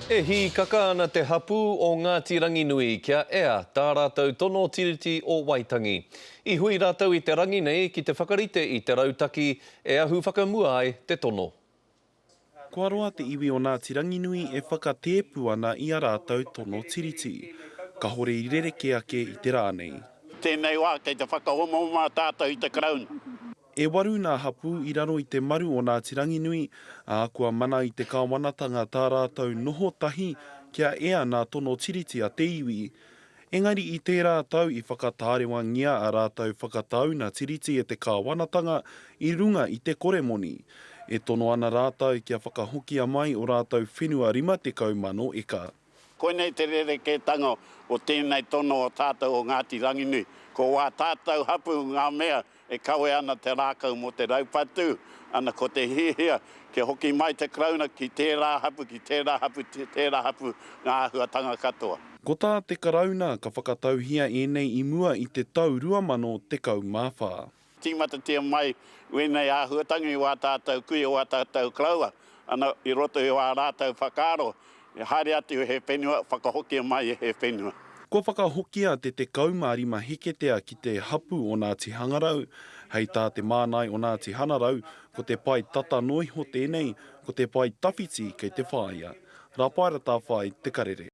E hīkaka ana te hapū o Ngāti Ranginui kia ea tā rātou tono Tiriti o Waitangi. I hui rātou i te rangi nei ki te whakarite i te rautaki e ahu whakamua ai te tono. Kua roa te iwi o Ngāti Ranginui e whakatēpu ana i a rātou tono Tiriti. Kahore i rerekē ake i te rā nei. Tēnei wā kei te whakaomaoma tātou i te Karauna. E waru nā hapū i raro i te maru o Ngāti Ranginui, ā, kua mana i te kāwanatanga tā rātou noho tahi kia ea nā tono tiriti a te iwi. Engari i tērā tau i whakatārewangia a rātou whakatauna tiriti e te kāwanatanga i runga i te kore moni. E tono ana rātou kia whakahokia mai o rātou whenua 50,000 eka. Koinei te rerekētanga o tēnei tono o tātou o Ngāti Ranginui. Ko wā tātou hapū ngā mea E kawe ana te rākau mō te raupatu, ana ko te hiahia kia hoki mai te Karauna ki tērā hapu, ki tērā hapu, tērā hapu ngā āhuatanga katoa. Ko tā te Karauna ka whakatauhia ēnei i mua i te tau 2014. Tīmatatia mai wēnei āhuatanga i wā tātou kuia, wā tātou koroua, ana i roto i wā rātou whakaaro, Haere atu he whenua, whakahokia mai he whenua. Kua whakahokia te 15 heketea ki te hapu o Ngāti Hangarau. Hei tā te mānai o Ngāti Hanarau, ko te pae tata noa iho tēnei, ko te pae tawhiti kei te whāia. Rapaera Tawhai, Te Karere.